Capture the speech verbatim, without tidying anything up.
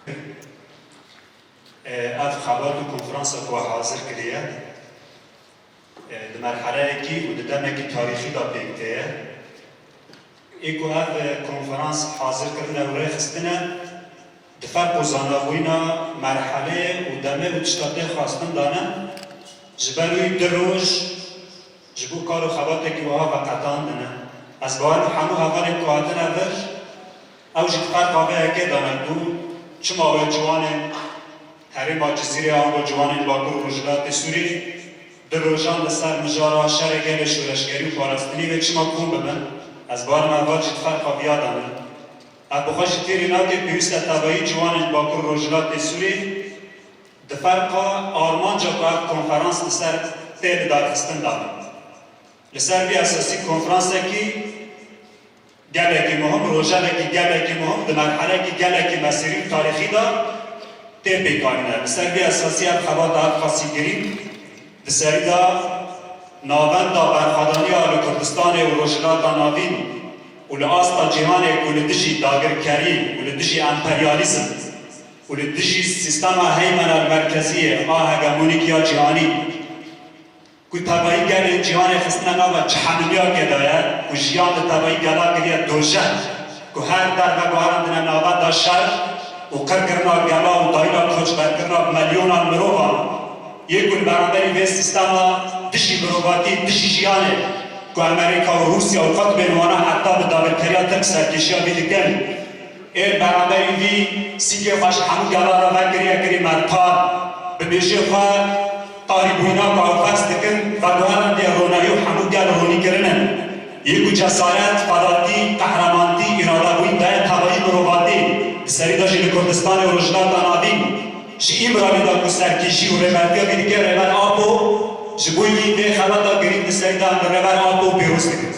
Ev xebat û konferansa ku we hazir kiriye, e, di merheleyekî û di demekî tarîxî de pêk tê ye. Ê ku ev, e, konferans hazir kirine û rêxistine, di ferq û zanabûyîna merheleyê û demê û tişta tê xwestin de ne, ji ber wî du roj ji bo kar û xebatekî wiha veqetandine. Ez bawer im hemû hevalên ku hatine vir, ew jî di ferqa vê yekê de ne ku çima wê ciwanên herêma Cizîrê ango ciwanên Bakur û Rojhilatê Sûrî du rojan li ser mijara şerê gelê şoreşgerî û parastinî vê çima kom bibin. Ez bawer im heval jî di ferqa viya de ne. Ev bi xwe jî têrî nake, pêwîst e tevayî ciwanên Bakur û Rojhilatê Sûrî di ferqa armanca ku ev konferans li ser tê lidarxistin de be. Li ser vî esasî konferansekî gelekî muhim, rojevekî gelekî muhim, di merhelekî gelekî mesîrî û tarîxî de tê pêkanîne. Li ser vî esasî ev xebata ev qasî girîng di serî de navenda berxwedaniya li Kurdistanê û Rojhilata Navîn û li asta cîhanê ku li dijî dagirkerî û li dijî emperyalîzm û li dijî sîstema heymena merkeziyê a hegemonîk ya cîhanî, ku tevayî gelên cîhanê xistine nava cehenimiyakê de ye, ku jiyan li tevayî gela kiriye dojeh, ku her der veguherandine navenda şer û qirkirina gela û dayîna koçberkirina bi milyonan mirovan. Yê ku li beramberî vê sîstema dijî mirovatî, dijî jiyanê, ku Amerîka û Rûsya û qutbên wana heta bi dagirkeriya Tirk serkêşiya vî dikin. Ê li beramberî vî sîkê xwe ji hemû gela re vekiriye kirî mertal. Bi mêjê xwe tarîbûyîna ku ew ferz dikin, veguherandiye ronahî û hemû gel ronî kirine. Yê ku cesaret, xwedatî, qehremanî, îradebûyîn daye tevayî mirovatî, di serî de jî li Kurdistanê û Rojhilata Navîn, ji Îmralî de ku serkêşî û rêbertiya vî dike Rêber Apo, ji bo wî vê xebata girîng di serî de em li Rêber Apo pêroz dikin.